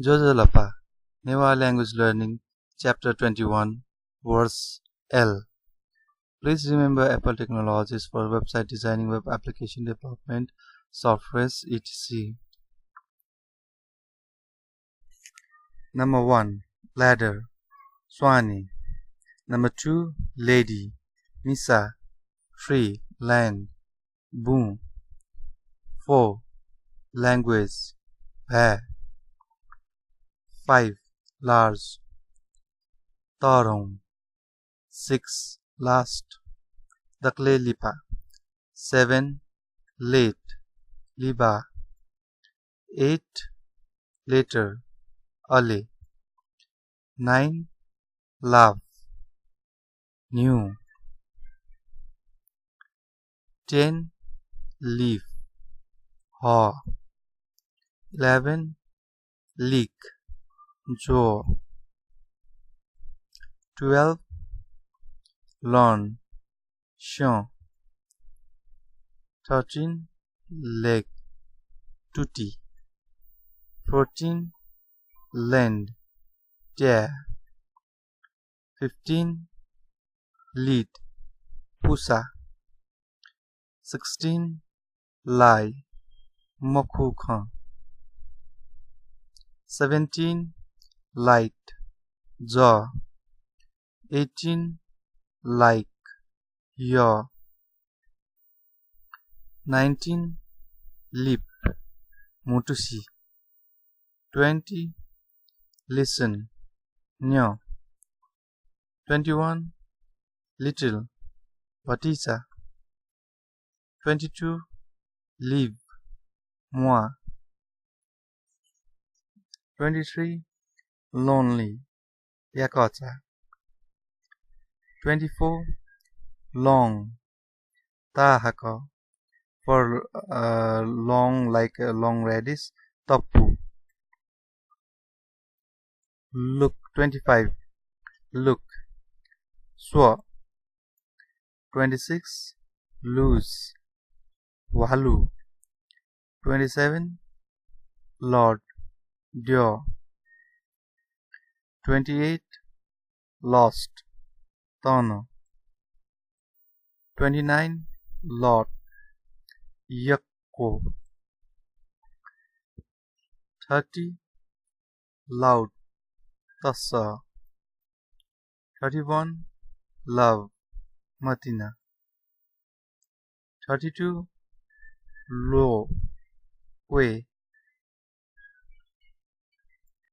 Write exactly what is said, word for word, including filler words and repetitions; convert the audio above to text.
ज्वजलपा, Newa Language Learning, Chapter twenty-one, Verse L. Please remember Apple Technologies for website designing, web application development, softwares, et cetera. Number one, ladder, Swani. Number two, lady, मिसा. Three, land, बुँ. Four, language, भाय्. Five, large, तःधं. Six, last, दकलय् लिपा. Seven, late, लिबा. Eight, later, अले. Nine, laugh, न्ह्यू. Ten, leaf, हः. Eleven, leak, ज्वर. Twelve, lawn, स्यं. Thirteen, lake, तुति. Fourteen, land, त्याये. Fifteen, lid, Pusa. Sixteen, lie, मखु खँ. Seventeen, light, जः. Eighteen, like, यः. Nineteen, lip, म्हुतुसि. Twenty, listen, न्यँ. Twenty-one, little, भतिचा. Twenty-two, leaf, म्वाः. Twenty-three, lonely, याकःचा. Twenty-four, long, ताहाकः, for, uh, long, like a long radish, तप्पु. Look, twenty-five, look, स्व. Twenty-six, lose, ह्वालु. Twenty-seven, lot, द्यः. Twenty-eight, lost, तन. Twenty-nine, lot, यक्व. Thirty, loud, तसः. Thirty-one, love, मतिना. Thirty-two, low, क्वय्,